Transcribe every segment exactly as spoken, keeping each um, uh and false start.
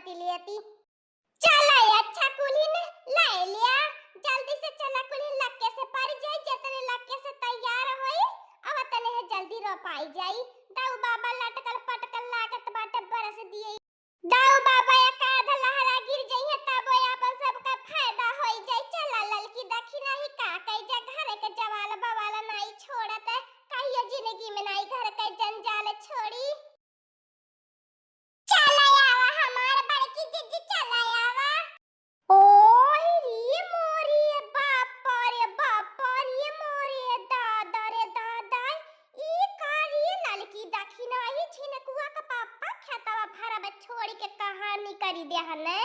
लेती। चला, अच्छा कुलिन लै लिया, जल्दी से चला, कुलिन लक्के से परि जाई, जेतने लक्के से तैयार होई, अब तने है जल्दी रोपाई जाई। दाऊ बाबा लटकल पटकल लागत बाटे, बरस दिए। दाऊ बाबा एक आध लहरा गिर जइहे, तबो आपन सबका फायदा होई जाई। चला, ललकी दखिना ही का कई जा, घर के जवाल बवाल नाई छोड़त, कहियो जिंदगी में नाई घर के जंजाल छोड़ी। चला आवा हमार बड़की जिज्जी, चला आवा। ओही रे मोरे बाप रे बाप रे मोरे दादा रे दादा, ई का रे ललकी दखिना ही झिनकुआ का पापा खेतवा भरब छोड़ी के कहानी करी देहने।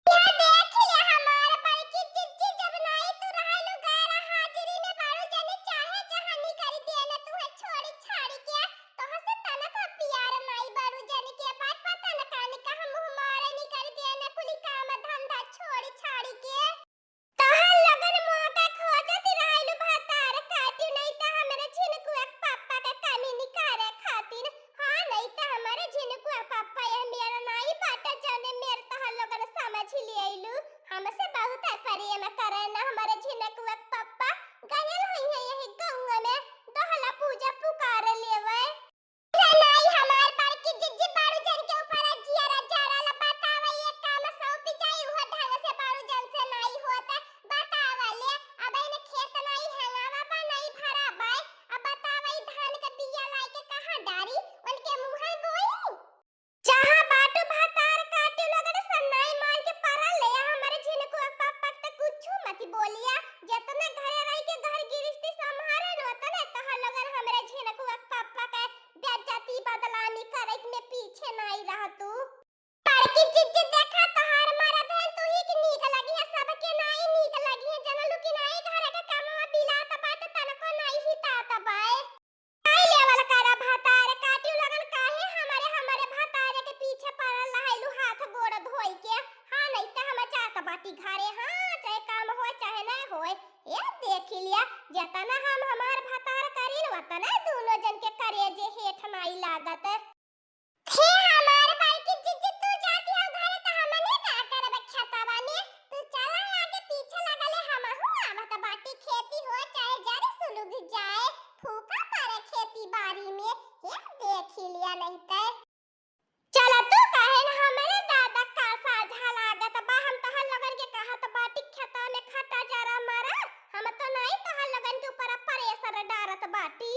यह देख ले हमार बड़की जिज्जी, जब नाई तू रहलू गैर हाजिरी में बाड़ू जने चाहे जहाँ निकरी देने तू है छोड़ी छाड़ी के, तोह से तनका प्यार नाई बाड़ू जन के बात पता न कानी का मुँह मारे निकरी देने कुली काम धंधा छोड़ी छाड़ी के। तोहर लगन मौका खोजत रहलू भतार काटी, नहीं त हमरे झिनकुआ के पापा के कमी निकारे खातिर। हाँ, नहीं त हमरे झिनकुआ पापा यह मेर नाई बाटे जने मेर तोहर लोगन समझ लियलू। हमसे बहुत प्रेम करे न हमरे झिनकुआ के पापा, गयल हुई है यही गौआ में डहला पूजा पुकार लेवे। से नाई हमार बड़की जिज्जी बाड़ू जन के ऊपर जियरा जरल बतावे ये काम सौंपी जाई उहो ढंग से बाड़ू जन से नाई होत बतावे ले। अब इन खेत नाई हंगामा बा नाई भरा बाय। अब बतावे ई धान के बिया लाई के कहाँ डारी उनके मुँह बोई। जहाँ बाटू भतार काटी लोगन सन्नाई मार के परा ले हमरे झिनकुआ पापा त कुछु मत बोलिया। जतने घरे रही के घर गिरस्ती संभारे न ओतने तोहर लोगन हमरे झिनकुआ पापा के बेइज्जती बदनामी करे में पीछे नाई रहतू। बड़की जिज्जी देखा तोहार मरद है तू ही के नीक लगी है सबके नाई नीक लगी है जनलू कि नाई घर के कामवा बिलात बाटे तनको नाई हितात बाय। नाई लेवल करा भतार काटी लोगन काहे हमरे हमरे भतारे के पीछे पड़ल रहलू हाथ गोड़ धोई के। हाँ नहीं त हम जात बाटी घरे हाँ चाहे काम होए चाहे ना होए। ये देख लिया जतना हम हमार भतार करीन वतना दोनों जन के करेजे हेठ नाई लागत। हे हमार बड़की जिज्जी तू जाती हो घरे त हमने का करब खेतवा में। तू चला आगे पीछे लगले हमहू आवत बाटी खेती हो चाहे जरे सुलुग जाए फूका पड़े खेती बारी में। हे देख लिया नहीं त। चला तू काहे न हमरे दादा का साझा लागत बा हम तोहर लोगन के कहत बाटी खेतवा में खटा जरा मरा। हम तो नाई तोहर लोगन के ऊपर प्रेशर डारत बाटी।